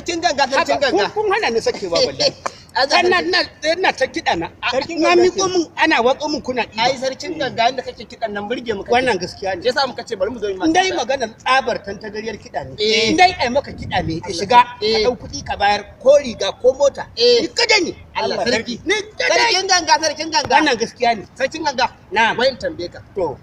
Sarkin ganga, sarkin Haba, ganga. Kun hana ni sakewa wallahi. Sannan ina ta kiɗa na. Sarkin Na ganga miƙo min ana watso min kuna Ai ɗiba. sarkin ganga, inda kake kiɗan nan burge mu kake. Wannan gaskiya ne. Yasa muka ce bari mu zo mu yi In dai maka. maganar tsabar tantagariyar kiɗa ne. Eh. In dai ai maka kiɗa ne ya shiga ka Eh. ɗau kuɗi ka bayar ko riga ko mota. Eh. Ni kada ne. Allah sarki. Ni kada. Sarkin ganga, sarkin ganga. Wannan gaskiya ne. Sarkin ganga. Na'am. Wai in tambaye ka. To.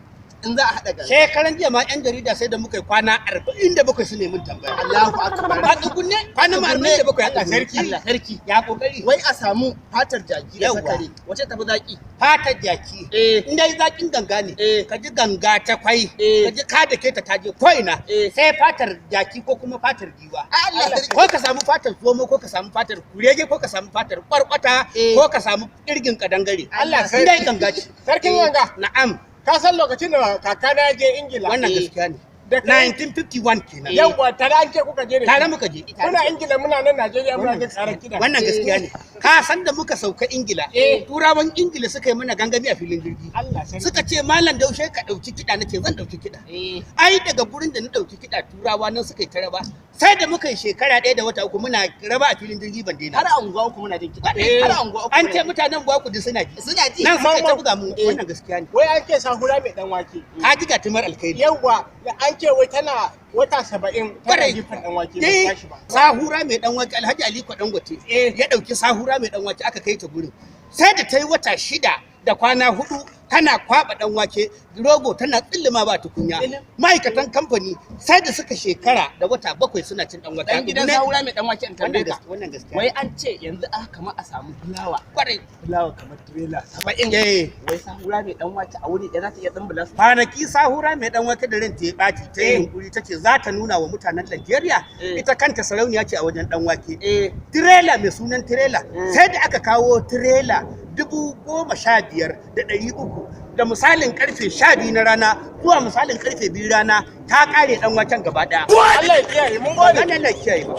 In za a haɗa ganga. Shekaran jiya ma 'yan jarida sai da muka yi kwana 47 su nemi tambaya. Allahu akbar. A tsugunne kwana ma 47 a Allah tsugunne. sarki. Allah sarki. Ya kokari. Wai a samu fatar jaki da Yawwa. sakare. Wace tafi zaki? Fatar jaki. Eh. In dai zakin ganga ne. Eh. Ka ji ganga ta kwai. Eh. Ka ji ka da ke ta taje ko'ina. Eh. Sai fatar jaki ko kuma fatar giwa. Allah sarki. Ko ka samu fatar zomo, ko ka samu fatar kurege, ko ka samu fatar kwarkwata, Eh. ko ka samu kirgin kadangare. Allah In dai ganga ce. Sarkin ganga, Na'am. ka san lokacin da kakana ya je Ingila. Wannan Eh. gaskiya ne. Da kai- 1951 kenan. Yawwa, tare an ce kuka je da shi. Tare muka je. Muna Ingila, muna nan Najeriya, muna jin karar kiɗa. Wannan gaskiya ne. Ka san da muka sauka Ingila, Eh. turawan Ingila suka yi mana gangami a filin jirgi. Allah sarki. Suka ce, "Malam Daushe, ka ɗauki kiɗa." Na ce zan ɗauki kiɗa. Eh. Ai daga gurin da na ɗauki kiɗa, turawa nan suka yi ta raba. Sai da muka yi shekara 1 da wata 3 muna raba a filin jirgi ban daina. Har a unguwa uku muna jin kiɗa. Har a unguwa uku. An Muna ce jin mutanen Gwaku suna ji. Suna ji. Nan suka ta buga mu. Eh. Wannan gaskiya ne. Wai an ce sahura mai dan wake. Ka ji gatumar alkhairi. Yawwa, da an ce wai tana wata 70 tana Kwarai. jifan dan wake bai Eh, tashi ba. Sahura mai dan wake, Alhaji Aliko Dangote ya dauki sahura mai dan wake aka kai ta gurin. Sai da ta yi wata 6 da kwana 4 tana kwaba dan wake, rogo tana tsillima ba tukunya. Ma'aikatan kamfani sai da suka shekara da wata 7 suna cin dan wake. Dan gidan sahura mai dan wake, in tambaye Wannan ka. wannan gaskiya. Wai an ce yanzu aka kama a samu fulawa. Kwarai. Fulawa kamar tirela 70. Eh. Wai sahura mai dan wake a wuri ɗaya za ta iya tsumbula su. Kwanaki sahura mai dan wake da ranta ya ɓaci ta yi Eh. yunkuri ta ce za ta nuna wa mutanen Najeriya Eh. ita kanta sarauniya ce a wajen dan wake. Eh. Tirela mai sunan tirela, sai da aka kawo tirela 15,300 da misalin karfe 12 na rana zuwa misalin karfe 2 rana ta kare dan waken gaba daya. Allah ya kiyaye, mun Ba gode. gane Allah kiyaye ba.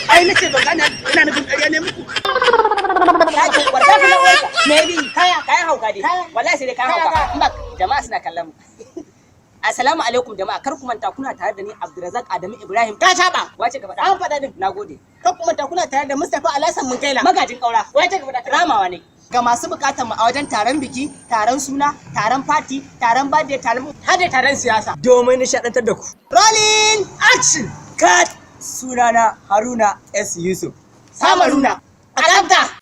Ai nace ban gane, ina nufin ƙarya ne muku. Maybe kaya kayan hauka dai. Wallahi sai dai kayan hauka. In ba jama'a suna kallon mu. Assalamu alaikum jama'a, kar ku manta kuna tare da ni Abdulrazak Adamu Ibrahim. Ka saba. Wace ka faɗa? An faɗa din. Nagode. Kar ku manta kuna tare da Mustapha Alhassan Munkaila. Magajin ƙaura. Wace ka faɗa? Ramawa ne. Ga masu bukatar mu a wajen taron biki, taron suna, taron fati, taron birthday, taron Har da taron siyasa. Domin nishaɗantar da ku. Rolling action. Cut! Sunana Haruna S. Yusuf. Samaruna. A tsafta.